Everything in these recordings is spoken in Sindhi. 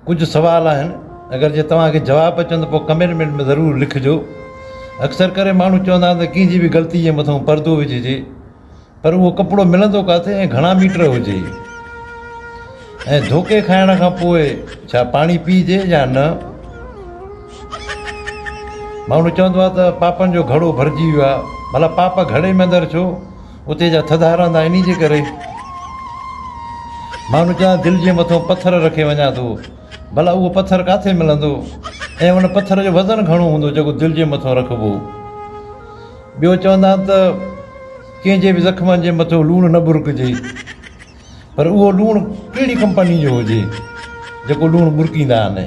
ڪجهه سوال آهن اگر جي توهان کي جواب اچن ته پوء ڪمينٽ ۾ ضرور لکجو. اڪثر ڪري ماڻهو چوندا آهن ته ڪنهن جي به غلطي جي مٿئون پردو وجهجي پر اهو ڪپڙو ملندو ڪاٿي ۽ گهڻا ميٽر هجي ۽ ڌوڪي کائڻ کان پوء ڇا پاڻي پيئجي يا نه؟ ماڻهو چوندو آهي ته پاپن جو گهڙو ڀرجي ويو آهي ڀلا پاپ گهڙي ۾ اندر ڇو؟ اتي جا ٿڌا رهندا انهي جي ڪري. ماڻهو چوندا دل جي مٿو پٿر رکي وڃان ٿو. ڀلا اهو پٿر ڪاٿي ملندو ۽ ان پٿر جو وزن گهڻو هوندو جيڪو دل جي مٿو رکبو. ٻيو چوندا آهن ته ڪنهن جي به زخمن جي مٿو لوڻ نه ٻرڪجي. پر اهو لوڻ ڪهڙي ڪمپني جو هجي جيڪو لوڻ ٻرڪيندا آهن.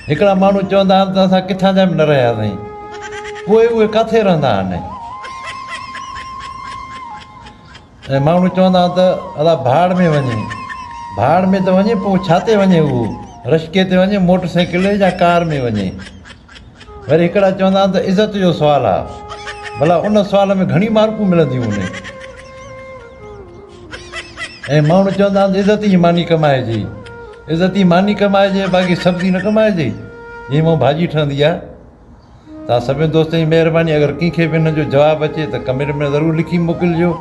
هڪڙا ماڻهو چوندا آهن ته اسان ڪٿان جا به نه رهياسين، پوء اهي ڪاٿي رهندا آهن؟ ۽ ماڻهو چوندا آهن ته ادا ڀاڙ ۾ وڃي، ڀاڙ ۾ ته وڃي پوء ڇا تي وڃي اهو؟ رشڪي تي وڃي، موٽر سائيڪل يا ڪار ۾ وڃي؟ وري هڪڙا چوندا آهن ته عزت جو سوال آهي، ڀلا ان سوال ۾ گهڻي مارڪون ملنديون انهي؟ ۽ ماڻهو چوندا آهن ته عزت جي ماني ڪمائجي، عزت جي ماني ڪمائجي باقي سبزي نه ڪمائجي، جنهن مان ڀاڄي ٺهندي آهي. توهان سڀني دوستن جي مهرباني اگر ڪنهن کي به انهن جو جواب اچي ته ڪمينٽ ۾ ضرور لکي موڪلجو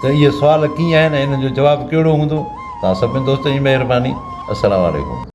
ته اهي سوال ڪيئن آهن ۽ انهن جو جواب ڪهڙو هوندو. توهان سڀني دوستن جي مهرباني. السلام عليڪم.